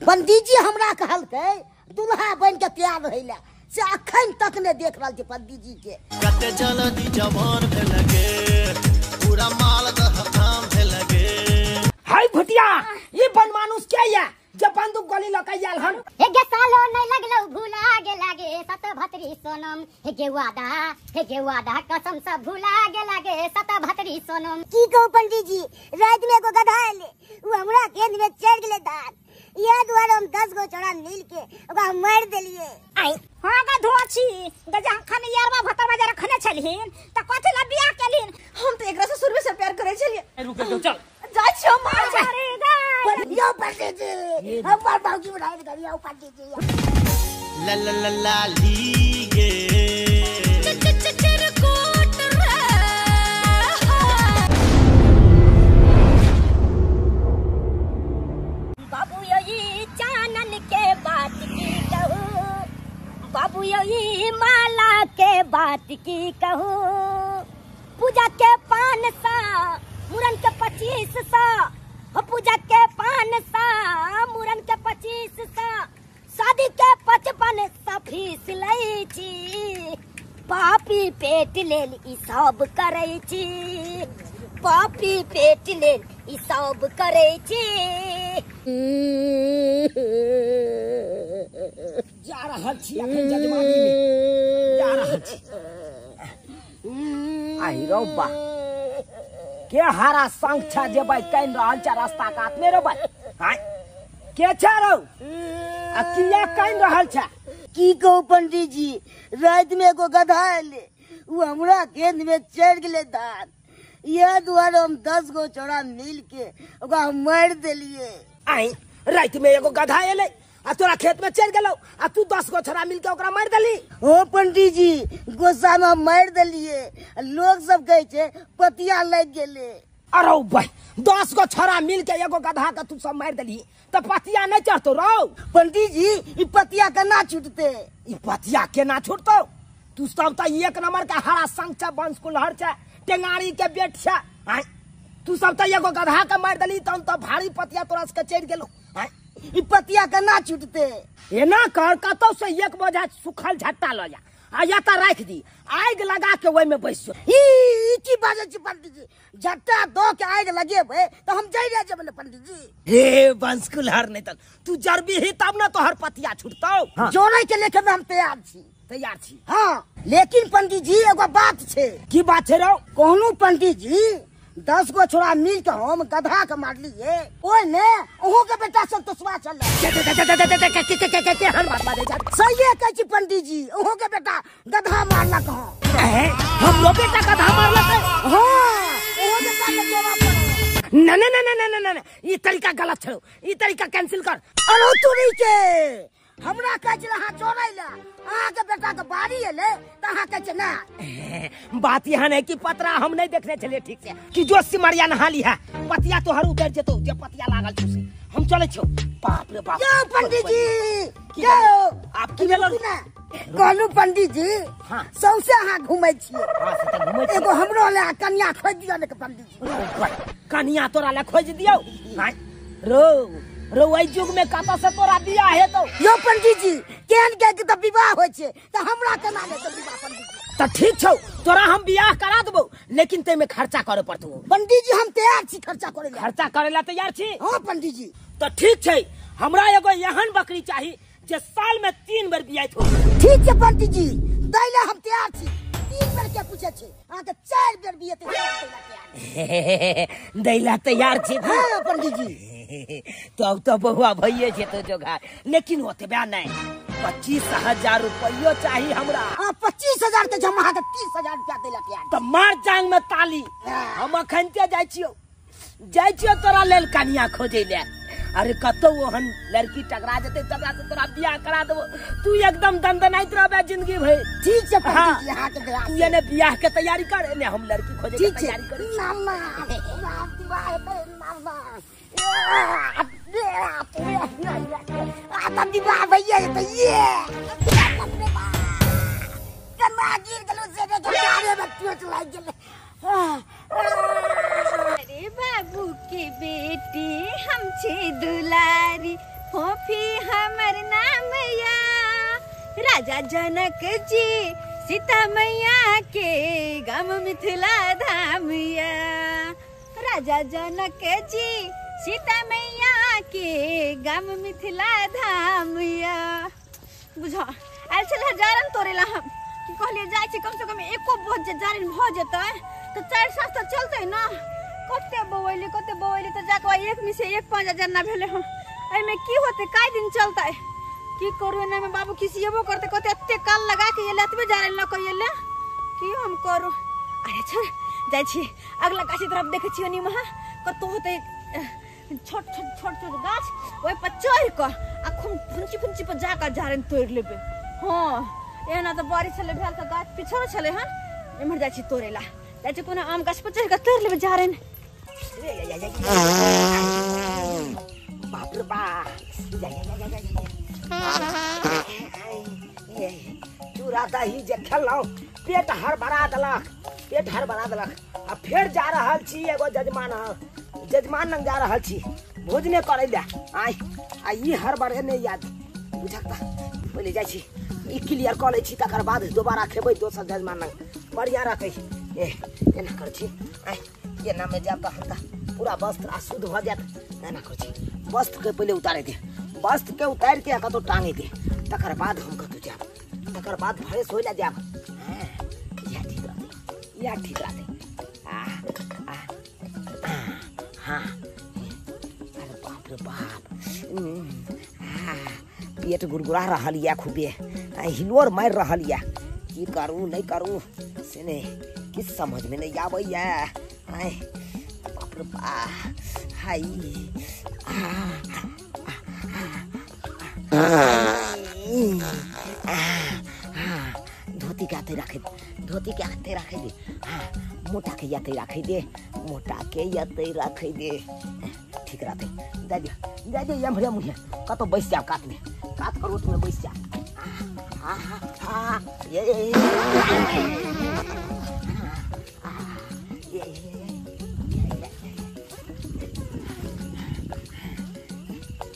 पंडीजी हमरा कहलकै दुल्हा बन के तैयार रहै से अखन तक ने देख रहल छी पंडीजी के। कते जल्दी जवान भेल गे, पूरा माल दहकाम भेल गे। हाय भुटिया, ई बनमानुस के या जे बंदूक गोली लक आयल हन? हे गे सालो नै लगलो भुला गे लागे सत भतरी सोनम, हे गे वादा, हे गे वादा कसम सब भुला गे लागे सत भतरी सोनम। की कहू पंडीजी, रात में एगो गधा एले, उ हमरा गेंद में चढ़ गेले धान, इहे दुआरे हम 10 गो छोड़ा मिल के ओकरा मार देलिए। आई हां गा धोछी गजा खने यारवा भतरवा जरा खने छलहिन त कथि ला बियाह केलिन? हम त एकरा से शुरू से प्यार करे छलिए। रुक जो, चल जाय छियो मार रे गाय। यो पंडीजी हमर बाबूजी बनाए दे, यो पंडीजी। ला ला ला ला ली गे चिरकुट रे। बाबू यो चानन के बात की कहू, बाबू यो माला के बात की कहू, पूजा के पान सा मुरन के 25 सा, पूजा के पान सा मुरन के 25 सा, शादी के 55 सा फीस लै छी, पापी पेट लेल ई सब करै छी, पापी पेट लेल ई सब करै छी। जा रहल छी अखन जजमानी में, जा रहल छी। आई रौ बा, के हरा संग छा जे भाई कान रहल छा रास्ता कात में रो भाई? हाय के छा रौ आ किया कान रहल छा? की कहू पंडीजी, रात में एगो गधा एले, उ हमरा गेंद में चढ़ गेले धान, इहे दुआरे हम 10 गो छोड़ा मिल के ओकरा मार देलिए। आई रात में एगो गधा एले आ तोरा खेत में चढ़ गेलौ आ तू 10 गो छोड़ा मिल के ओकरा मार देली? हो पंडीजी, गुस्सा में मार देलिए, लोग सब कहे छे पतिया लग गेले। अरे भाई 10 गो छोड़ा मिल के एगो गधा के तू सब मार देली त पतिया नहीं चढ़तो रौ? पंडीजी ई पतिया केना छूटते? ई पतिया केना छूटतो? तू सब त एक नंबर के हरा संग छा, वंश कुलहर छा, टेंगारी के बेट छा। तू सब त एगो गधा के मार देली तहन त भारी पतिया तोरा से चढ़ गेलो। ई पतिया केना छूटते? एना कर कतौ से एक बोझा सुखल झट्टा ल जा आ या त राख दी, आग लगा के ओहि में बैस जो। ई की बाजै छी पंडीजी, झट्टा दो के आग लगेबै त हम जरि जेबै ने पंडीजी। हे वंश कुलहर नहीं त तू जरबी ही तब न तोहर पतिया छूटतौ। जोड़ै के लेके हम तैयार छी। तैयार छी? हाँ, लेकिन पंडीजी एगो बात छे। की बात छे रौ? कहलू पंडीजी 10 गो छोड़ा मिल के हम गधा के मारलिए, ओहिमे अहूँ के बेटा संतोषवा छल। सहिए कहै छी पंडीजी, अहूँ के बेटा गधा मारलक हँ। हमरो बेटा गधा मारलक? हाँ, अहूँ बेटा के जोड़ा पड़ल। न न न न न न, ई तरीका गलत छौ, ई तरीका कैंसिल कर। अरे तोरी के हमरा कहै छलै अहाँ जोड़ै लए, अहाँके बेटा के बारी एलै तऽ अहाँ कहै छै ना। बात यहाँ नहीं कि पतरा हम नहीं देखने छलिए ठीक से कि जो सिमरिया नहा ली है, पतिया तोहर उतर जेतौ जे पतिया लागल छौ से। हम चलै छियौ। बाप रे बाप। यौ पंडीजी, यौ आप की भेल? कहलू पंडीजी, हाँ सौंसे अहाँ घुमै छियै। हाँ से तऽ घुमै छियै। एगो हमरो लए कनिया खोजि दियौ ने पंडीजी। कनिया तोरा लए खोजि दियौ? रो रो एहि युग में कतऽ से तोरा बियाह हेतौ? यौ पंडीजी, केहन के तऽ विवाह होइ छै तऽ हमरा केना हेतौ विवाह पंडीजी? तऽ ठीक छौ, तोरा हम बियाह करा देबौ, लेकिन ताहिमे खर्चा करे पड़तौ। पंडीजी हम तैयार छी खर्चा करे लए। खर्चा करे लए तैयार छी? हाँ पंडीजी। तऽ ठीक छै, हमरा एगो एहन बकरी चाही जे साल में 3 बेर बियाइत हो। ठीक छै पंडीजी, दै लए हम तैयार छी। 3 बेर के पूछे छी, अहाँके 4 बेर बियेतै। दै लए तैयार छी? हाँ पंडीजी। तब तो बउआ भइए जेतौ जोगार, लेकिन ओतबे नहीं, 25,000 रुपयो चाही हमरा। हाँ 25,000 के हम अहाँके 30,000 रुपया दै लए तैयार। तऽ मार जांग में ताली। हम अखनते जाइ छियौ, जाइ छियौ तोरा लेल कनिया खोजै लए। अरे कतौ ओहन लड़की टकरा जेतै तकरा से तोरा बियाह करा देबो, तू एकदम दनदनाइत रहबे जिंदगी भरि। ठीक छै पंडीजी, अहाँके दया। तू एने बियाह के तैयारी कर, एने हम लड़की खोजै के तैयारी करै। ना ना विवाह हेतै ना ना। आ विवाह भइए जेतै। ये केना गिर गेलौ से के में चोट लागि गेलै। अरे बाबू के बेटी हम छे दुलारी, फोफी राजा जनक जी सीता मैया के गाम मिथिला धाम या। राजा जनक जी सीता मैया के गाम मिथिला धाम या। बुझ आयल छल हजारन तोड़े ला हम कि कहलिए जाइ छी कम से कम एको बोझ जे जारन भ जेतै त 4 साल त चलतै ना। कते बौएली कते बौएली त जाके एक में से एक 5 हजार ना भेले हम। एमे की होते काय दिन चलतै की करू एना में बाबू खिसिएबो करते कते एते काल लगा के एले एतबे जारन ल के एले की हम करू। अरे छोड़ जाइ छी अगला गाछी तरफ देखै छी ओनी महा कतौ होते छोट छोट छोट छोट गाछ ओइ पर चढ़ के आ फुंची फुंची पर जाके जारन तोड़ लेबे। हां एना त बारिश छले भेल त गाछ पिछड़ छले हन एम्हर जाइ छी तोड़ेला जाइ छी कोनो आम गाछ पर चढ़ के तोड़ लेबे जारन। बाप रे बाप चूड़ा दही जे खेलहुँ पेट हड़बड़ा देलक पेट हड़बड़ा देलक। आ फेर जा रहल छी एगो जजमान जजमान लग जा रहल छी भोजने करै लए। आइ आ ई हड़बड़े नहि याद बुझक त पहिले जाइ छी ई क्लियर कऽ लै छी तकर बाद दोबारा खेबै दोसर जजमान लग बढ़िआँ रहतै। ए एना करै छी आइ एना में जायब तऽ हम पूरा वस्त्र अशुद्ध भऽ जायत। एना करै छी वस्त्र के पहिले उतारे दे वस्त्र के उतारि के कतौ टाँगे दे तकर बाद हम कतौ जायब तकर बाद फ्रेश होय लए जायब। इएह ठीक रहतै इएह ठीक रहतै। आ आ हाँ अरे बाप रे बाप पेट गुड़गुड़ा रहल यऽ खूबे हिलोर मारि रहल यऽ की करू नहीं करू से नहीं किछु समझमे नहीं आबैया। आय बाप रे बाप हाय धोती के हाथे राखै धोती के हाथे राखै दे हाँ मोटा के याते राखै दे मोटा के याते राखै दे ठीक रहतै। जाय दे जाय दे एम्हरे मुँहे कतौ बैस जाओ कात में कात करोट में बैस जा। हाँ हाँ हाँ ये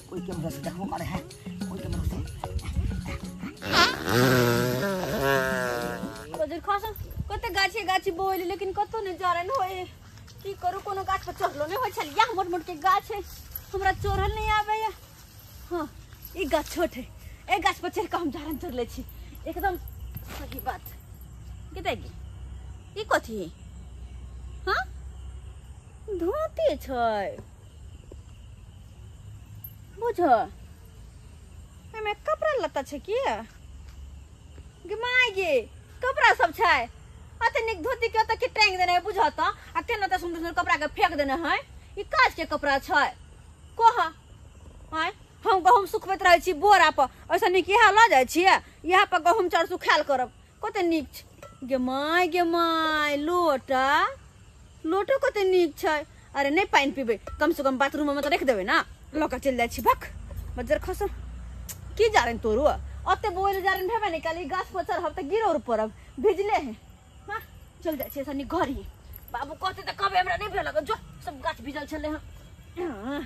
कोई कैमरा से देखो करे है कोई कैमरा से बजर खास कते गाछी गाछी बोइली लेकिन कतौ नहीं जारन होए की करू कोनो गाछ पर चढ़लो नहीं होय छल या मोट मोट के गाछ है हमरा चढ़ल नहीं आबैया। हां ई गाछ छोट है ए गाछ पर चढ़ के हम जारन तोड़ ले छी एकदम सही बात के देगी ई कथी हां धोती छै बुझ एमे कपड़ा लत्ता छै की गे my गे कपड़ा सब छै अते निक धोती के ओतऽ के टांग देने है बुझ त आ केना त सुंदर सुंदर कपड़ा के फेंक देने है ई काज के कपड़ा छै कह आय हम गहूम सुखबैत रहै छी बोरा पर ऐसा नीक इएह लऽ जाइ छियै इएह पर गहूम चाउर सुखायल करब कते नीक छै गे my लोटा लोटो कते नीक छै। अरे नहीं पानि पीबै कम से कम बाथरूम में तऽ रखि देबै ना लऽ कऽ चलि जाइ छी भक बजर खसो की जारन तोरू ओते बोल जारन भेबे नहीं काली गाछ पर चढ़ब तऽ गिरो पड़ब भिजले है हाँ चल जाइ छी ऐसा घर ही बाबू कहते तऽ कहबै हमरा नहीं भेल जो सब गाछ भिजल छलै हँ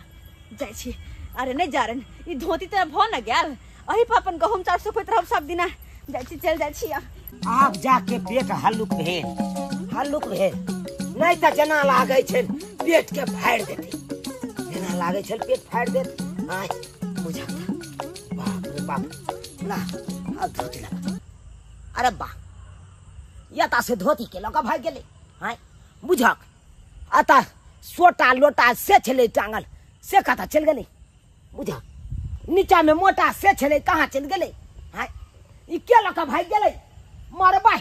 जाइ छी। अरे नहीं जारन ई धोती तऽ भऽ न गेल अही पर अपन गहूम चाउर सुखैत रहब सब दिना जाइ छी चलि जाइ छी। आब जाके पेट हल्लुक भेल हल्लुक भेल नहीं तऽ जेना लागै छै पेट के फाड़ि देतै जेना लागै छै पेट फाड़ि देत। आय बुझा बाप रे बाप ला आब धोती लगा अरे बा यता से धोती के लऽ कऽ भागि गेलै। आय बुझक अतः सोटा लोटा से छलै टांगल से कतऽ चलि गेलै बुझ नीचा में मोटा से छलै कहाँ चलि गेलै। आय ई के लऽ कऽ भागि गेलै मरबा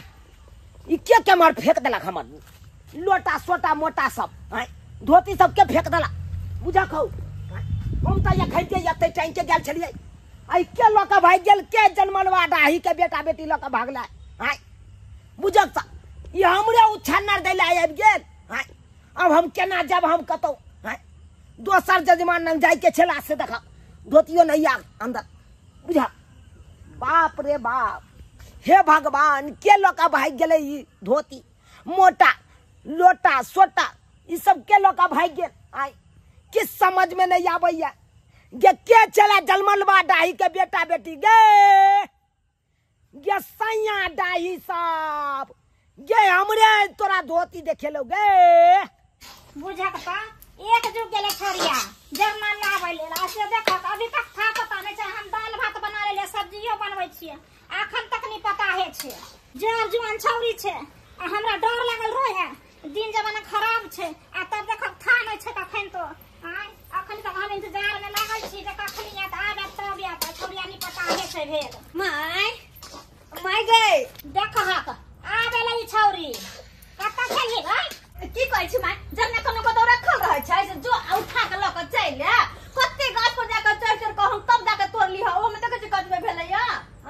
ई के केम्हर फेंक देलक हमर लोटा सोटा मोटा सब आय धोती सब के फेंक देलक बुझक हौ। हम तऽ एखन एते टांगि के गेल छलियै आइ के लऽ कऽ भागि गेल के जनमलवा डाही के बेटा बेटी लऽ कऽ भागलै। आय बुझक तऽ ई हमरे उछन्नर दै लए आबि गेल। आय अब हम केना जायब हम कतौ आय दोसर जजमान लग जाइके छला से देख धोतियो नहीं आ अंदर बुझा बाप रे बाप हे भगवान के लऽ कऽ भागि गेलै ई धोती मोटा लोटा सोटा ई सब के लऽ कऽ भागि गेल। आय किछु समझ में नहीं आबैया गे के चला जलमलवा डाही के बेटा बेटी गे गे सैया डाही सब गे हमरे तोरा धोती देखेलो गे। बुझक त एक जुग गेले छरिया जरना लाबै लेल आ से देखत अभी तक था पता नहीं छै। हम दाल भात बना लेले सब्जियो बनबै छियै अखन तक नहीं पता है छै। जर जुआन छौरी छै आ हमरा डर लागल रहे है, दिन जमाना खराब छै आ तब देखत था नहीं छै कखन तो आय अखन तक हम इंतजार में लागल छी जे कखन आयत आबे तब आयत छौरिया नहीं पता है छै भेल। My my गई देखहक आबे लगी छौरी कत छली भाई की कहै छी my? जरना कोनो कतौ रखल रहै छै से जो उठा के ल के चलि आ कते गाछ पर जाके चढ़ चढ़ के हम तब जाके तोड़ लीह। ओहो में देखै छी कतबे भेलैया।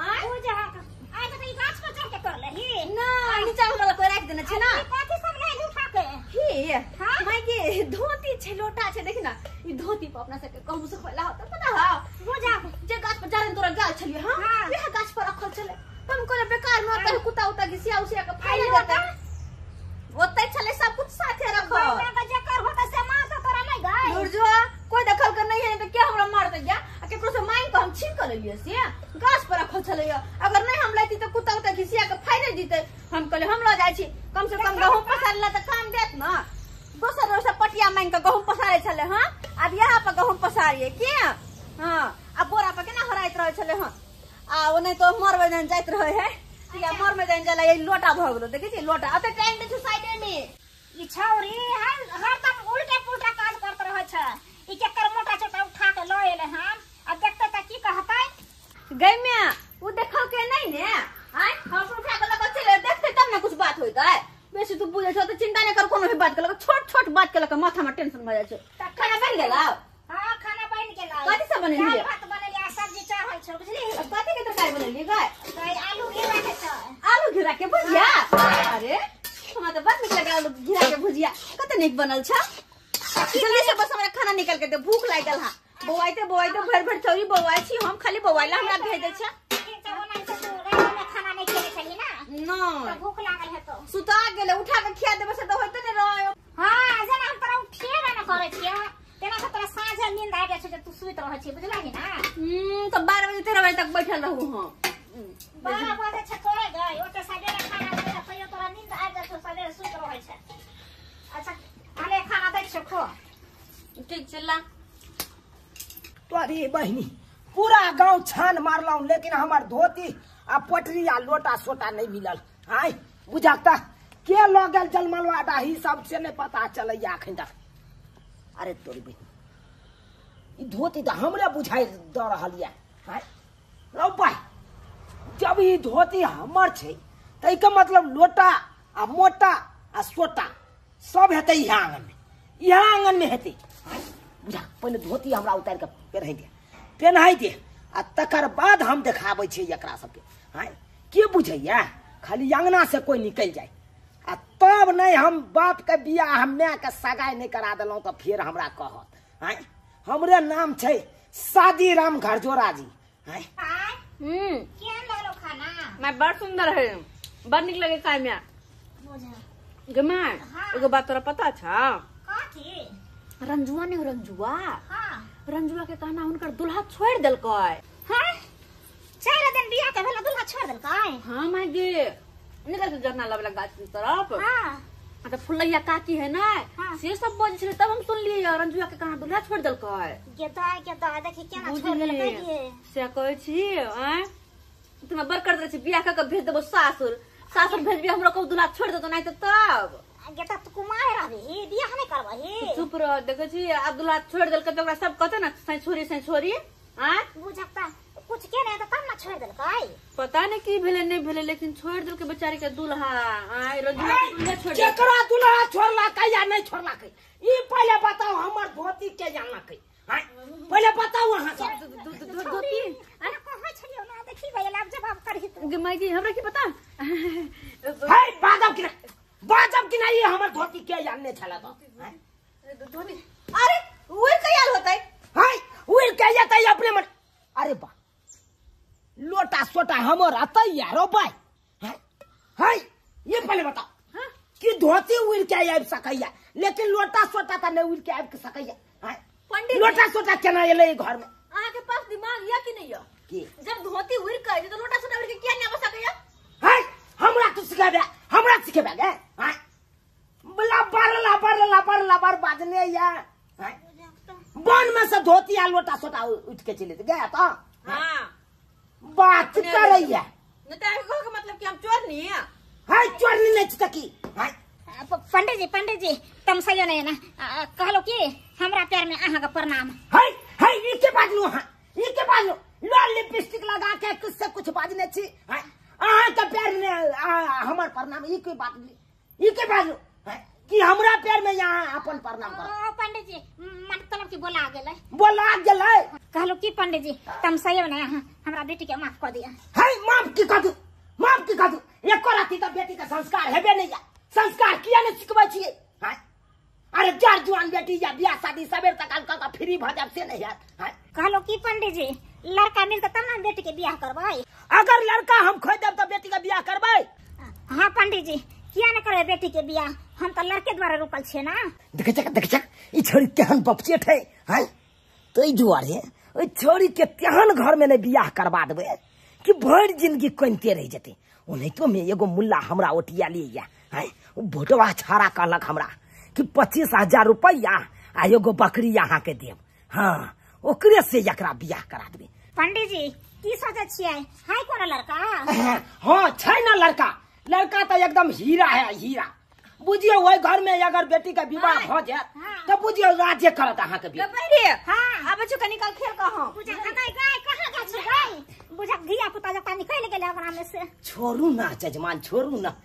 आय बुझहक आय त ई गाछ पर चढ़ के तोड़ लेही ना नीचा हमरा कोई राख देने छै ना। कथि सब ले उठा के ही हां my के धोती छै लोटा छै देखि ना ई धोती पर अपना सबके कहू से खोला होत पता ह बुझहक जे गाछ पर जरन तोरा गाछ छलियै हां वएह गाछ पर रखल छलै। हम कोने बेकार में होतै कुत्ता उता घिसिया उसिया के फाइल देतै ओतै छलै सब कुछ साथे रखल। बाबा जेकर होतै से मारतै तोरा नहीं गई दुर्जो कोई दखल के नहीं है त के हमरा मारतै जा आ केकरो से मांग के हम छीन के लेलियै से गाछ पर रखल छलै। अगर नहीं हम लैती त कुत्ता उता घिसिया के फाइल दितै। हम कहले हम ल जाइ छी कम से कम गहूम पसारला त काम देत ना। दोसर रोज से पटिया मांग के गहूम पसारै छलै हां आब यहाँ पर गहूम पसारियै के हां आ बोरा पर केना हराइत रहै छलै हां आ ओने तो मरबै जन जाइत रहै है या मर में जाइन जाला। ये लोटा भ गेलो देखै छी लोटा अते टाइम दे छु साइडे में। ई छौरी हर हरदम उल्टा पुल्टा काज करत रहै छै। ई केकर मोटा छोटा उठा के ल एले हम आ देखते त की कहतै गई में उ देखल के नहीं ने आय हम उठा के ल के चले देखते तब ना कुछ बात होइतै। बेसी तू बुझै छ त चिंता नै कर कोनो भी बात के लक छोट छोट बात के लक माथा में टेंशन भ जाइ छै। खाना बन गेल? हां खाना बन गेल। कथि सब बनेलियै? दाल भात बनेलियै सब्जी चढ़ल छै बुझली। कथि के तरकारी बनेलियै गई? गई आलू घेरा के छै। आलू घेरा के भुजिया? अरे हमरा त बड़ नीक लगल आलू घेरा के भुजिया कते नीक बनल छ। जल्दी से बस हमरा खाना निकाल के दे भूख लागल हा। बौआइते बौआइते भर भर चौरी बौआइ छी हम खाली बौआइला हमरा भेज दे छ। ठीक छै ओना से तू रात में खाना नहीं खेले छली ना न त भूख लागल है तो सुता गेले उठा के खिया देबे से त होइते नै रहय। हां जना हम तोरा उठेबे न करै छियै तेना से तोरा साँझे नींद आबि जाइ छै जे तू सुति रहै छी बुझलही ना। त 12 बजे 13 बजे तक बैठल रहू हम। 12 बजे छै तोरे गई ओते सबेरे खाना दे तैयो तोरा नींद आबि जाइ छौ सबेरे सुति रहै छै। अच्छा आले खाना दै छियौ खो। ठीक छै ला। तोरी बहिनी पूरा गांव छान मारलहुं लेकिन हमर धोती आ पटरी आ लोटा सोटा नहीं मिलल। आय बुझकता के ल गेल जलमलवा डाही सब से नहीं पता चलैया अखन तक। अरे तोरी बहिनी ई धोती त हमरे बुझाइ द रहल या। आय रौ भाई जब ई धोती हमर छै त एकर मतलब लोटा आ मोटा आ सोटा सब हेतै इहाँ आंगन में, इहाँ आंगन में हेतै। बुझा पहिले धोती हमरा उतारि के पेन्हाइ दे पेन्हाइ दे आ तकर बाद हम देखाबै छियै एकरा सबके। आय के बुझैया खाली अंगना से कोई निकलि जाय आ तब नहीं हम बाप के बियाह हम my के सगाई नहीं करा देलहुँ तऽ फेर हमरा कहत। आय हमरे नाम छै शादी राम घरजोरा जी। आय केहन लगलो खाना? मैं बड़ सुंदर है बड़ नीक लगे खाय में। गे my एगो बात तोरा पता छा? कथी? रंजुआ ने रंजुआ हां रंजुआ के कहना हुनकर दुल्हा छोड़ देलकै। हां 4 दिन बियाह के भेला दुल्हा छोड़ देलकै? हां my गे निकल के जरना लबला गाछ के तरफ। हां त फुलैया काकी है ना हाँ। से सब बजै छलै तब हम सुनलियै रंजुआ के कहाँ दुल्हा छोड़ देलकै। गे दाय देखी केना छोड़ देलकै गे। से कहै छी आंय तुम बड़ कर दे छी बियाह क के भेज देबो सासुर सासुर भेजबी हमरो कहू दुल्हा छोड़ देतो नहीं त तब गे त तू कुमार रहबी बियाह नहीं करबही। चुप रह देखै छी आब दुल्हा छोड़ देलकै त ओकरा सब कहतै ना सै छोरी सै छोरी आंय बुझकता कुछ के नहीं त तब ना छोड़ देलकै। पता नहीं की भेलै नहीं भेलै लेकिन छोड़ देलकै बेचारी के दुल्हा। आय रंजुआ के दुल्हा छोड़ देलकै। केकरा दुल्हा छोड़लकै या नहीं छोड़लकै ई पहिले बताओ हमर धोती के जानलकै। आय पहिले बताओ अहाँ सब धोती अरे कहै छलियौ ना देखी भैया आब जवाब करही तू। गे my गे हमरा की पता हे बाजब कि नहीं बाजब कि नहीं हमर धोती के जानने छला तो धोती। अरे उड़ के आयल होतै। हाय उड़ के जतै अपने मन। अरे बा लोटा सोटा हमर अतै यारो भाई। हाय ये पहले बताओ कि धोती उड़ के आबि सकैया लेकिन लोटा सोटा त नहीं उड़ के आबि सकैया। पंडित लोटा सोटा केना एलै घर में? अहाँ के पास दिमाग या कि नहीं या? की जब धोती उड़ के आइ त लोटा सोटा उड़ के किया नहीं आबि सकैया? सबटा सोटा उठ के चले गया तो हां बात करैया न त कह के मतलब कि हम चोर नहीं है हाय चोर नहीं छी त की हाय पंडित जी तमसैयो नहीं ना कहलो कि हमरा प्यार में अहाँ का प्रणाम हाय हाय ई के बाजलू हां ई के बाजलू लाल लिपस्टिक लगा के कुछ से कुछ बाजने छी हाय अहाँ के प्यार में हमर प्रणाम ई के बात ई के बाजलू कि हमरा प्यार में यहाँ अपन प्रणाम कर ओ पंडित जी मतलब कि बोला गेलै बोला गेलै कहलो कि पंडित जी तमसैयो नहीं अहाँ हमरा बेटी के माफ कर दिया हाय माफ की कर दू माफ की कर दू एको राति त बेटी के संस्कार हेबे नहीं संस्कार किया नहीं सिखबै छियै हाय अरे जार जुआन बेटी या बियाह शादी सबेर तक का फ्री भ जाब से नहीं यार हाय कहलो कि पंडित जी लड़का मिलत तब ना बेटी के बियाह करबै अगर लड़का हम खोज देब त बेटी के बियाह करबै हां पंडित जी किया न करबै बेटी के बियाह हम त लड़के द्वारा रुकल छियै ना देख चक देख चक ई छोरी केहन बपचेट है हाय तो ई दुआरे ओइ छोरी के तेहन घर में नै बियाह करबा देबै कि भरि जिंदगी कनिते रहि जेतै ओनाहितो में एगो मुल्ला हमरा ओटिया लिया हाय भोटवा छाड़ा कहलक हमरा कि 25,000 रुपया आ एगो बकरी अहाँ के देब हाँ ओकरे से एकरा बियाह करा देबै पंडित जी की सोचै छियै हाय कोनो लड़का हाँ छै ना लड़का लड़का तो एकदम हीरा है हीरा बुझियो ओहि घर में अगर बेटी के विवाह भ जायत त बुझियो राज्य करत अहाँ के बियाह हां आबै छौ कनी काल खेल कह हम बुझा गाय गाय कहां गेल छै गाय बुझा धिया पुता जका निकल गेलै ओकरा में से छोड़ू ना जजमान छोड़ू ना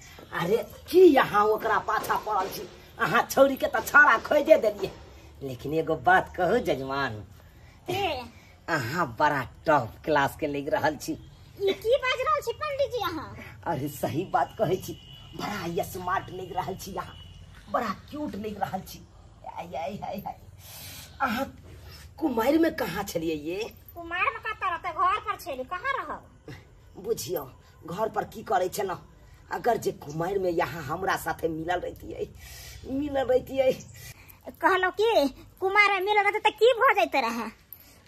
अरे की यहाँ ओकरा पाछा पड़ल छी अहाँ छौरी के त छाड़ा खोजे देलियै लेकिन एगो बात कहू जजमान अहाँ बड़ा टॉप क्लास के लग रहल छी ई की बाज रहल छी पंडित जी अहाँ अरे सही बात कहै छी बड़ा स्मार्ट लग रहल छी अहाँ बड़ा क्यूट लग रहल छी आय आय आय आय अहाँ कुमारि में कहाँ छलियै ये कुमार में कतऽ रहतै घर पर छली कहाँ रहब बुझियो घर पर की करै छलहुँ अगर जे कुमारि में यहाँ हमरा साथे मिलल रहितियै कहलो कि कुमार में मिलल रहतै त की भ जैते रहे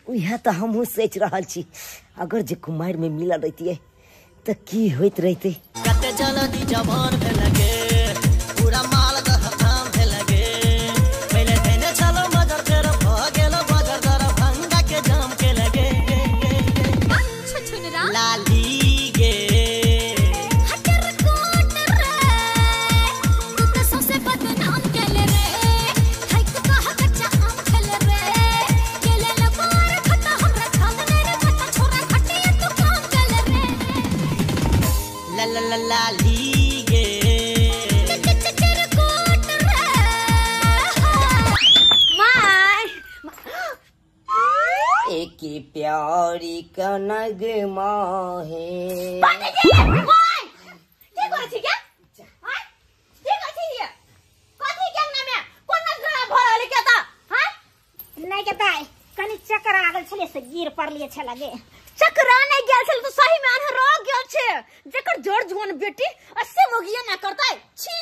उएह तऽ हमहूँ सोचि रहल छी अगर जे कुमारि में मिलल रहितियै त की होइत रहितै कते जल्दी जवान भेल गे पूरा माल दहताम भेल गे पहिले देने छलो मगर फेर भ गेल बजर दर भंगा के जाम के लगे लाली गे हटर कोट रे तू त सबसे बदनाम केले रे हाय कहा कच्चा आम खेले रे केले लबार खता हमरा छान रे खता छोरा खटिया तू काम केले रे ला ला ला लाली गे चचर कोट रे my एक प्यारी का नगमा है पंडित जी ओय की करै छी के हां की करै छी ये कथी के अंगना में कोन गड़ा भरल के त हां नहीं के दाई कनी चक्कर आ गेल छले से गिर पड़लिए छला गे चक्कर नहीं गेल छल तो सही में अनहर रह गेल छे जेकर जोर जुआन बेटी अस्से मोगिया ना करतै छी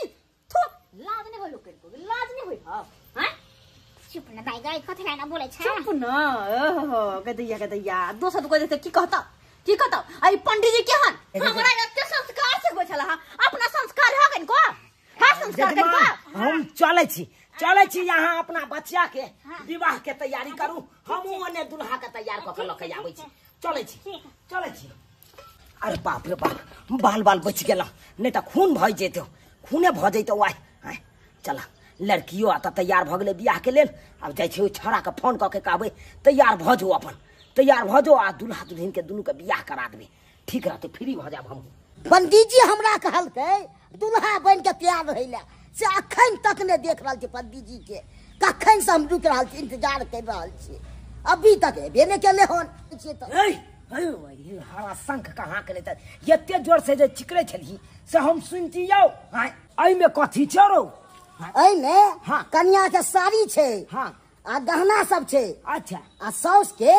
थु लाज नहीं होय लोक के लाज नहीं होय हां हां चुप न दाई गाय कथि ना बोले छे चुप न ओहो गदैया गदैया दोसर को देते की कहता आई पंडित जी केहन हमरा एते संस्कार से गो छला हां अपना संस्कार है कन को हां संस्कार कन को हम चलै छी यहाँ अपना बच्चा के विवाह के तैयारी करू हमहूँ ओने दुल्हा के तैयार कऽ के लऽ के आबै छी चलै छी अरे बाप रे बाप बाल बाल बचि गेल नहीं तऽ खून भऽ जैतौ खूने भऽ जैतौ आइ आइ चल लड़कियो आ तऽ तैयार भऽ गेलै बियाह के लेल आब जाइ छै ओहि छौड़ाके फोन कऽ के कहबै तैयार भऽ जो अपन तैयार भऽ जो आ दुल्हा दुल्हिन के दुनू के बियाह करा देबै ठीक रहतै फ्री भऽ जायब हमहूँ पंडित जी हमरा कहलकै दुल्हा बनि के तैयार रहै लए से अखन तक नहि देख रहल छी पंडित जी के कखन से हम रुकि रहल छी इंतजार कर रहल छी अभी तक एबे नहि केले हन हरा शंख कहाँ के लेते एते जोर से जे चिकरे छलही से हम सुनतियौ एहिमे कथी छै रौ एहिमे हाँ। कन्या के साड़ी छै हाँ आ गहना सब छै अच्छा आ साउस के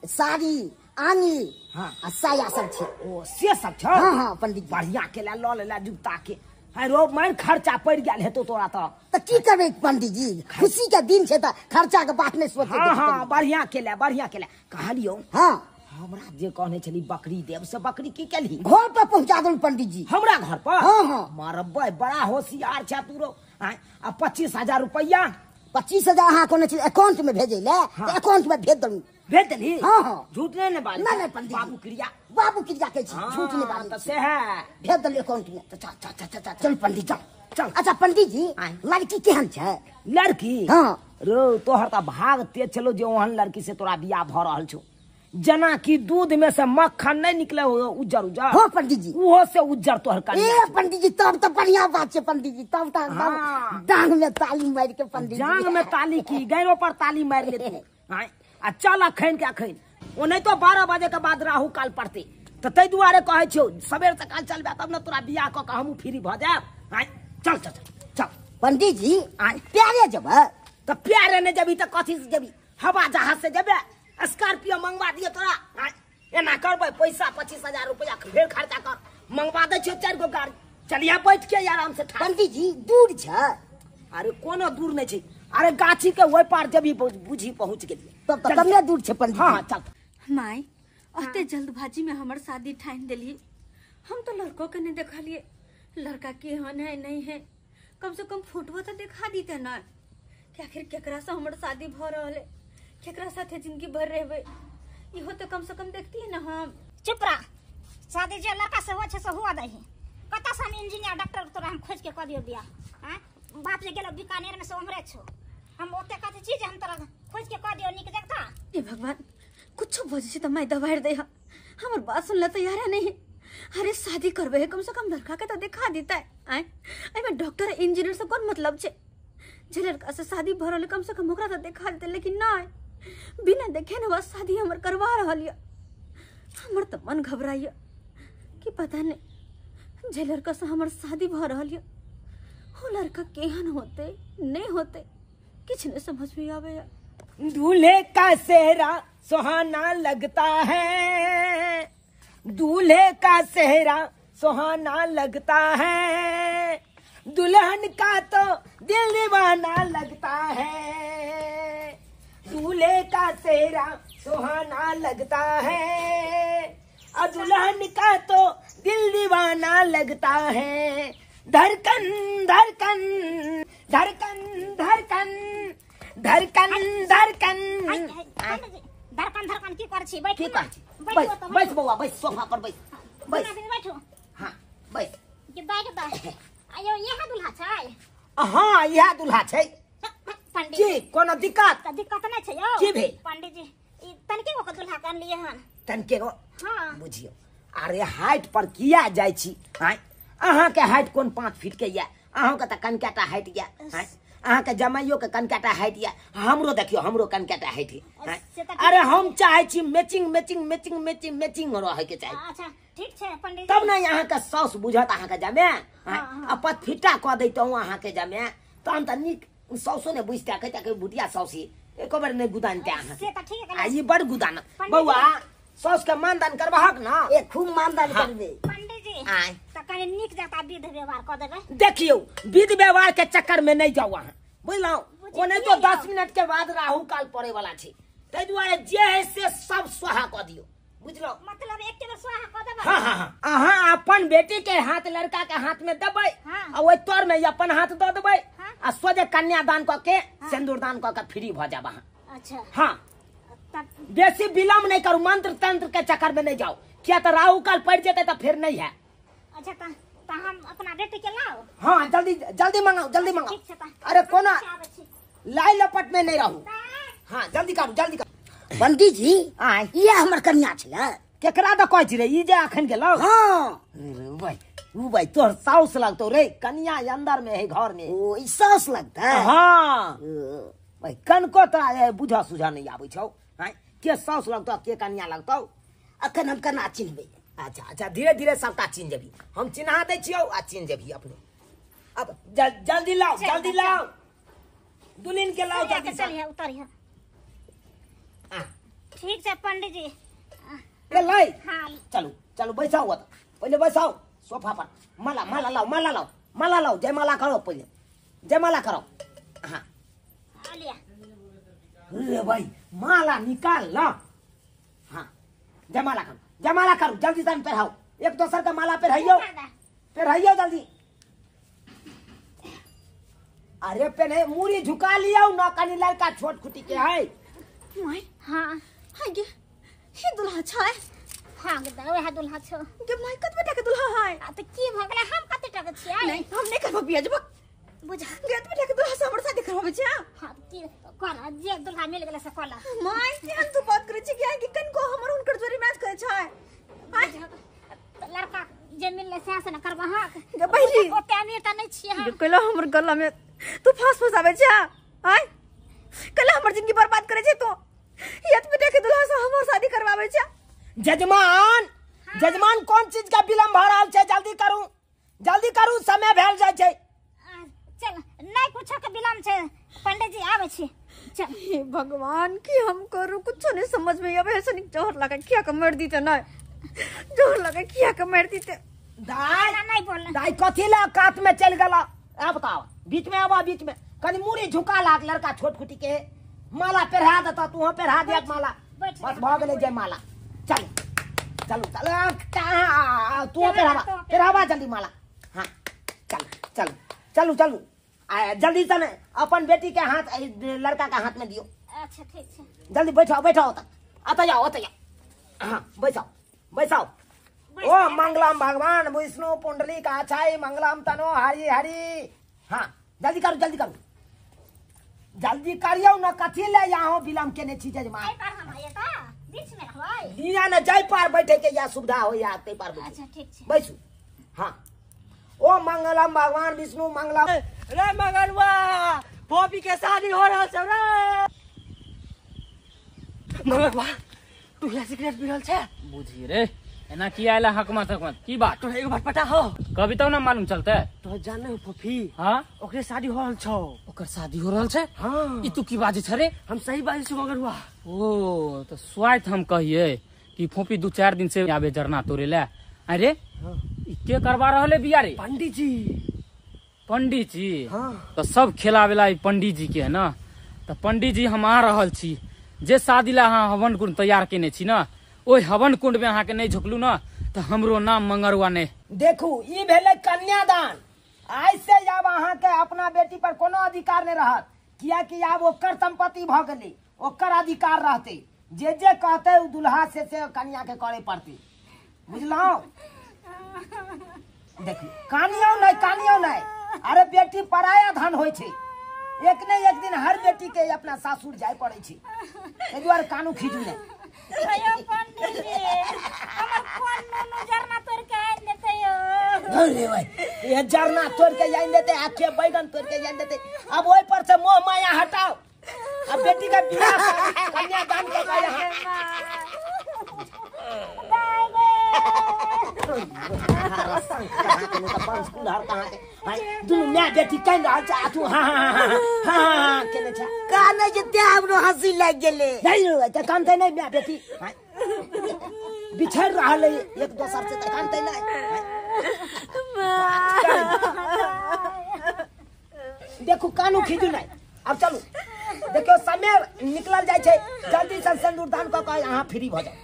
साड़ी आंगी हाँ। आ साया सब छै ओ से सब छै हाँ हाँ पंडित जी बढ़िया के लऽ लेला जुगता के है रो मार खर्चा पड़ि गेल हेतौ तोरा तऽ की करबै पंडित जी खुशी के दिन छै तऽ खर्चा के बात नहि सोचै हाँ हाँ बढ़िया केला बढ़िया केला कहलियौ हाँ हमरा जे कहने छली बकरी देव से बकरी की केलही घर पर पहुंचा देलहुँ पंडित जी हमरा घर पर हाँ हाँ मारबै बड़ा होशियार छै तू रो आ 25,000 रुपया 25,000 अहाँ कहने छली अकाउंट में भेजै ले हाँ। अकाउंट में भेज देलहुँ। भेज देली? हाँ हाँ। झूठ नहीं ने बाज? नहीं नहीं पंडित जी। बाबू क्रिया, बाबू क्रिया के छी, झूठ नहीं बाज। तो से है भेज देली अकाउंट में। तो चल चल चल चल चल पंडित चल चल। अच्छा पंडित जी लड़की केहन छै? लड़की? हाँ। रो तोहर त भाग तेज छलो जे ओहन लड़की से तोरा बियाह भ रहल छौ, जना कि दूध में से मक्खन नहीं निकले हो उज्जर उज्जर। हाँ पंडित जी उहो से उज्जर तोहर कन्या। ए पंडित जी तब तो बढ़िया बात छै पंडित जी, तब तो डांग में ताली मार के पंडित जी। जांग में ताली की गैरो पर ताली मार ले तू। आ चल अखन के अखन, ओने तो 12 बजे के बाद राहु काल पड़ते, तो तै दुआरे कहै छियौ सबेर सकाल चलबे तब न तोरा बियाह क के हमहूँ फ्री भ जायब। चल चल चल पंडित जी। प्यारे जेबै? तो प्यारे नहीं जबी तो कथी से जबी? हवा जहाज से जबे? स्कॉर्पियो मंगवा दियो तोरा। एना करबै पैसा 25,000 रुपया फेर खर्चा कर, मंगवा दै छियौ 4 गो गाड़ी, चलिया बैठ के आराम से। पंडित जी दूर छै? अरे कोनो दूर नहीं छै, अरे गाछी के ओहि पार जबी बुझी पहुंच गेलियै तब तो कमे दूर छै पंडित जी। हाँ चल। माय अते जल्दबाजी में हमर शादी ठान देली, हम तो लड़को के नहीं देखलिए, लड़का केहन है नहीं है, कम से कम फोटो तो दिखा दीते ना कि आखिर केकरा से हमर शादी भ रहल है, केकरा साथे जिंदगी भर रहबे, इहो तो कम से कम देखती है ना हम। चुप रह, शादी जे लड़का से हो छै से हुआ दही, कतऽ से हम इंजीनियर डॉक्टर तोरा हम खोज के कऽ दियौ बियाह? आँय बाप जे गेलो बीकानेर में से उम्हरे छौ, हम ओते कथी छी जे हम तोरा खोज के कऽ दियौ नीक जगह। हे भगवान कुछो बजै छै तऽ माय दबारि दै है, हमर बात सुनले तैयार नहीं। अरे शादी करबे है कम से कम लड़का के तो दिखा देता है। आँय एहिमे डॉक्टर इंजीनियर से कोन मतलब छै? जे लड़का से शादी भऽ रहल कम से कम ओकरा तो देखा देते, लेकिन नहीं बिना देखे ने बस शादी हमर करवा रहल यऽ। हमर तो मन घबराइए कि पता नहीं जे लड़का से हमर शादी भऽ रहल यऽ वो लड़का केहन होते नहीं होते, किछु नहीं समझ में आवे। दूल्हे का सेहरा सुहाना लगता है, दूल्हे का सेहरा सुहाना लगता है, दुल्हन का तो दिल दीवाना लगता है, दूल्हे का सेहरा सुहाना लगता है, और दुल्हन का तो दिल दीवाना लगता है। धड़कन धड़कन धड़कन धड़कन धड़कन धड़कन धड़कन धड़कन की कर छी? बैठ की कर छी? बैठ बैठ बौआ बैठ, सोफा पर बैठ बैठ बैठो। हां बैठ। के आयो इएह दुल्हा छै? हां इएह दुल्हा छै। पंडित जी कोनो दिक्कत? त दिक्कत नै छै यौ। की भेल पंडित जी? ई तनके गो के दुल्हा के अनलियै हन। तनके गो? हां बुझियौ। अरे हाइट पर किया जाइ छी? हां अहाँ के हाइट कोन 5 फीट के या? अहाँ के त कनकाटा हाइट या। हां अहाँ के जमाइयो के कनकाटा हाइट या, हमरो देखियो हमरो कनकाटा हाइट है। अरे हम चाहे छी matching matching matching matching matching रहे के चाही। अच्छा ठीक छै पंडित तब ने अहाँ के साउस बुझत अहाँ के जमे। आ पतफिटा क दैतहुँ अहाँ के जमे तहन त नीक साउसो ने बुझता, कहता कि भुटिया साउसी एको बेर नहि गुदानते अहाँ से। त ठीक है आ ई बड़ गुदान बौआ, साउस के मानदान करबहक ना? ए खूब मानदान करबे पंडित जी। त कनि नीक जता विध व्यवहार क देबै। देखियौ विध व्यवहार के चक्कर में नहीं जाऊ अहाँ, बुझलहुँ? ओने तो 10 मिनट के बाद राहु काल पड़े वाला छै, ताहि दुआरे जे है से सब स्वाहा क दियौ, बुझलहुँ? मतलब एक बेर स्वाहा क देबै? हाँ हाँ हाँ। अहाँ अपन बेटी के हाथ लड़का के हाथ में देबै, आ ओहि तर में अपन हाथ दऽ देबै, आ सोझे कन्यादान क के सिंदूरदान क के फ्री भ जाब अहाँ। अच्छा हाँ बेसी विलम्ब नहीं करू, मंत्र तंत्र के चक्कर में नहीं जाओ, किया तो राहु काल पड़ जेतै त फिर नहीं है। अच्छा त हम अपना बेटी के लाओ। हाँ जल्दी जल्दी मंगाओ जल्दी मंगाओ। अरे कोना लाई लपट में नहीं रहू। हाँ जल्दी करू जल्दी करू। पंडित जी ये हमर कन्या छलै। केकरा the कहै छी रे ई जे अखन गेलौ? हाँ रे भाई उ भाई तोहर साउस लगतौ रे, कन्या अंदर में है घर में। ओ ई साउस लगतै? हाँ भाई कनको तोरा बुझा सुझा नहीं आबै छौ? हाँ के साउस लगतौ के कन्या लगतौ? अखन हम केना चिन्हबै? अच्छा अच्छा धीरे धीरे सबटा चिन्ह जेबही, हम चिन्हा दै छियौ आ चिन्ह जेबही अपने। अब जल्दी लाओ जल्दी लाओ दुल्हन के लाओ जल्दी। चलिए उतरिए। ठीक छै पंडित जी। ए लाई। हाँ चलू चलू बैसाओ, पहले बैसाओ सोफा पर। माला माला लाओ माला लाओ माला लाओ, जयमाला करो पहले, जयमाला करो। हाँ रे भाई माला निकाल ला। हाँ जयमाला करो जयमाला करो जल्दी से पहराओ, एक दोसर का माला पहराइयो पहराइयो जल्दी। अरे पहने मूरी झुका लियो ना, कनी लड़का छोट खुटी के है। माय हाँ हाय गे हे दुल्हा छै। हां गे दाइ वएह दुल्हा छौ। गे my कतबे टाका दुल्हा है? आ त की भ गेलै, हम कते टाका छियै? नहीं हम नहीं करबो बियाह जब बुझा गे एतबे टाका दुल्हा से हमर शादी करबाबै छै। हां की कर जे दुल्हा मिल गेलै से कल। My केहन तू बात करै छी कि कनको हमर हुनकर जोड़ी मैच करै छै? आय लड़का जे मिललै सएह से न करबह। गे बहिरी ओते अमीर त नहीं छियै हम। कैला हमर गला में तू फांस फसाबै छै? आय कैला हमर जिंदगी बर्बाद करै छै तू? एतबे टाका दुल्हा से हमर शादी करबाबै छै? जजमान जजमान कोन चीज का विलंब भ रहल छै? जल्दी करू जल्दी करू, समय भेल जाइ छै। चल नहीं कुछो के विलंब छै, पंडित जी आबै छी। चल हे भगवान की हम करू, कुछो नहीं समझ में आबै है। जोर लगा किया के मार दीते, नहीं जोर लगा किया के मार दीते। दाई नहीं बोल दाई कथी ला कात में चल गेला? आ बताओ बीच में आबा, बीच में कनी मुड़ी झुका लाग लड़का छोट खुटी के माला पहिरा देता, तू पहिरा दिया माला बस भ गेलै जय माला। चल चलू चल तू पहिरावा पहिरावा जल्दी माला। हाँ चल चल चलू चलू जल्दी से अपन बेटी के हाथ लड़का के हाथ में दियो। अच्छा ठीक है जल्दी बैठाओ बैठाओ तक आता जाओ आता जाओ। हाँ बैठाओ बैठाओ। ओ मंगलम भगवान विष्णु पुंडली का छाई मंगलम तनो हरि हरि। हाँ जल्दी करू जल्दी करू जल्दी करियो न, कथी ले यहाँ विलम्ब केने छी जजमान? बीच में रहबै लिया न जाय पार बैठे के या सुविधा हो या ते पार बैठे। अच्छा ठीक छै बैसू। हाँ ओ मंगलम भगवान विष्णु मंगलम। रे मंगलवा बॉबी के शादी हो रहल छै रे। मंगलवा तू या सिगरेट पी रहल छै? बुझी रे एना की आइला हकमत हकमत की बात? तोरा एगो बात पता हो? कभी तो ना मालूम चलते। तो जाने हो फफी? हां ओकरे शादी हो रहल छौ। ओकर शादी हो रहल छै? हां। ई तू की बाजै छ रे? हम सही बाजै छी मगरवा। ओ तो स्वाइत हम कहिए कि फोफी 2-4 दिन से आबे जरना तोरे ले। अरे हां ई के करवा रहल है बिया रे? पंडित जी। पंडित जी? हां। तो सब खेलावेला ई पंडित जी के है ना। तो पंडित जी हम आ रहल छी, जे शादी ला अहाँ हवन कुंड तैयार केने छी ना, ओहि हवन कुंड में अहाँ के नहीं झोकलू ना तो हमरो नाम मंगरुआ नहीं। देखू ई भेलै कन्यादान। आइ से आब अहाँ के अपना बेटी पर कोनो अधिकार नहीं रहत, कियाकि आब ओकर संपत्ति भ गेलै, ओकर अधिकार रहते, जे जे कहते उ दुल्हा से कन्या के करे पड़ते, बुझलहुँ? देखू कानियो नहीं कानियो नहीं। अरे बेटी पराया धन होइ छै, एक ने एक दिन हर बेटी के अपना सासुर जाय पड़े छै, एहि दुआरे कानू खींचू नहीं। अयो पंडित जी हमर कोन नुनु जरना तोड़ के आनि देतै यो? अरे भाई ये जरना तोड़ के आनि देतै, आखे बैगन तोड़ के आनि देतै। अब ओहि पर से मोह माया हटाओ, अब बेटी का बियाह कन्यादान के यहाँ। दुनू my बेटी कानि रहल छै आ तू हाँ हाँ हाँ हाँ केने छै? कानै छै तें हमरो हँसी लागि गेलै। नहीं तऽ कानतै नहि my बेटी, बिछड़ रहल है एक दोसर से तऽ कानतै नहि। देखू कानू खींचू नहीं। अब चलू देखियो समय निकलल जाइ छै, जल्दी से सिंदूर दान कऽ के अहाँ फ्री भऽ जाउ।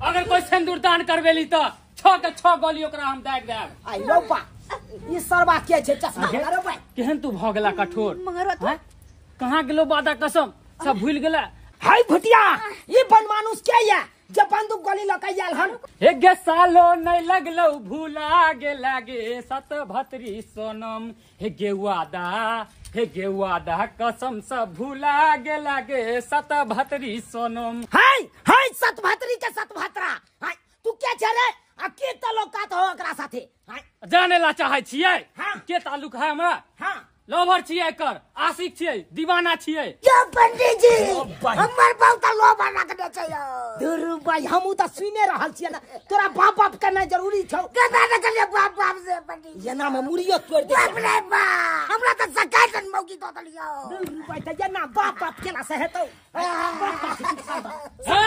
अगर कोई सिंदूर दान करबेली तो 6 के 6 गोली ओकरा हम दाग देब। आई रौपा ई सरबा के छै चश्मा? अरे भाई केहन तू भ गेला कठोर? मगरवा तू कहाँ गेलो वादा कसम सब भूल गेला? हाय भुटिया ई बनमानुस के या जे बंदूक गोली लऽ के आयल हन? हे गे सालो नहीं लगलो भूला गे लागे सत भतरी सोनम, हे गे वादा हे गे वादा कसम सब भूला गे लागे सत भतरी सोनम। हाय हाय सत भतरी के सत भतरा, हाय तू के छै रे? आ के ताल्लुकात हो एकरा साथे? हाय जाने ला चाहै छियै? हां। के ताल्लुक है हमरा? हां। लवर छियै एकर, आशिक छियै, दीवाना छियै। यो पंडित जी हमर बहुत लोभर रखने छै यो। दुरु भाई हमहू तऽ सुने रहल छियै ना, तोरा बाप बाप करनाइ जरूरी छौ। केना ने करियै बाप बाप से पंडित जी? एना में मुड़ियो तोड़ दे। बाप रे बाप हमरा तऽ सकाइ मौगी दऽ देलियौ। दुरु भाई तऽ एना बाप बाप केला से हेतौ? हे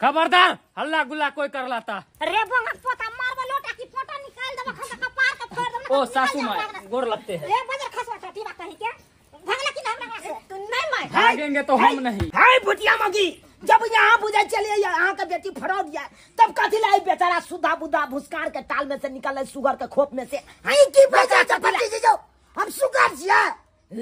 खबरदार हल्ला गुल्ला कोई कर लाता। रे बंगक पोता मारबो लोटा की पोटा निकाल देबो खसा कपार के फोड़ देबो। ओ सासू माय गोर लगते हैं। रे बजर खसवा टटीवा कहि के भगला की ना हमरा से तू नहीं my भागेंगे तो हम नहीं। हाय भुटिया मगी जब यहाँ बुझे चलिए यहाँ के बेटी फरौद जाए तब कथी लाई बेचारा सुधा बुधा भुस्कार के टाल में से निकल सुगर के खोप में से। हाय की बजा छ पंडित जी जो हम सुगर छियै।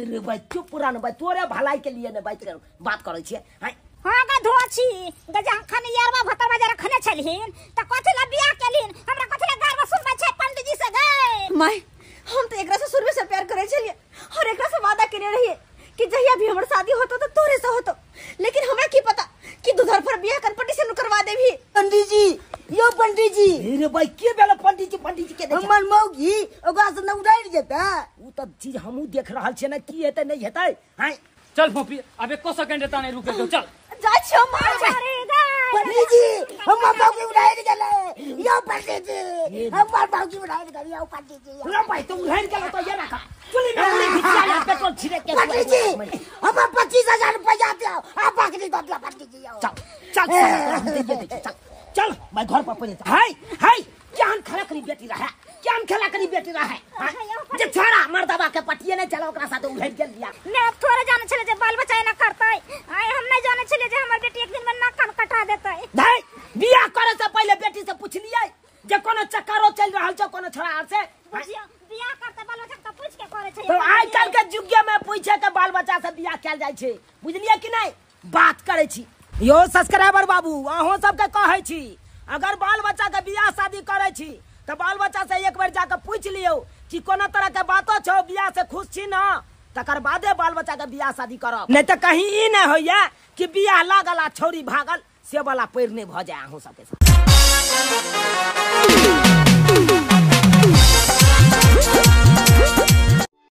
रे भाई चुप पुरान भाई तोरे भलाई के लिए ने भाई बात करै छियै। हाय हां गा धोछी गजा खन यारवा भतरवा जरा खने छलहिन त कथि ला बियाह केलिन हमरा कथि ला गारवा सुनबै छै पंडित जी से गए। My हम तो एकरा से शुरू से प्यार करे छलिए और एकरा से वादा केने रहिए कि जहिया भी हमर शादी होतो तो तोरे से होतो, लेकिन हमरा की पता कि दुधर पर बियाह कनपट्टी से करवा देबी। पंडित जी यो पंडित जी अरे भाई के बेला पंडित जी पंडित जी के देख हमर मौगी ओकरा से न उड़ाइल जेता। उ त चीज हमहु देख रहल छियै ना की हेतै नहीं हेतै। हां चल फोपी अब एको सेकंड एता नहीं रुके चल जाय छियो मार पंडित जी हमर मौगी उड़ाइल गेलै। यो पंडित जी हमर मौगी उड़ाइल गेलै। यो पंडित जी रे भाई तो उड़ाइल गेलै तो ये रखा चुली में उड़ी घिचिया ले पेट्रोल छिड़क के। पंडित जी हमर 25,000 रुपया दियो आ बाकी दो दिया पंडित जी। चल चल चल चल मैं घर पर पहुंच। हाय हाय केहन खड़ा करी बेटी रहे केहन खेला करी बेटी रहे जे छोरा मर्दबा के पटिए नहीं चला ओकरा साथ उड़ाइल गेल बिया। ने अब थोड़े जाने छले जे बाल बच्चा एना करतै। आय हम नहीं जाने छले जे हमर बेटी एक दिन में नाक कान कटा देतै। नहीं बियाह करे से पहले बेटी से पूछ लियै जे कोनो चक्करो चल रहल छै कोनो छोरा आर से। बुझियो बियाह करते बाल बच्चा के पूछ के करे छै। तो आइ काल के युग में पूछे के बाल बच्चा से बियाह कैल जाय छै बुझलियै कि नहीं। बात करे छी यो सब्सक्राइबर बाबू अहों सबके कहै छी अगर बाल बच्चा के बियाह शादी करे छी तो बाल बच्चा से एक बार जाके पूछ लियो कि कोनो तरह के बातो छौ बियाह से खुश छी ना तकर बादे बाल बच्चा के बियाह शादी करब। नहीं तो कहीं ई नहीं होइया कि बियाह लागल आ छौरी भागल से वाला पैर नहीं भ जाए अहों सबके साथ।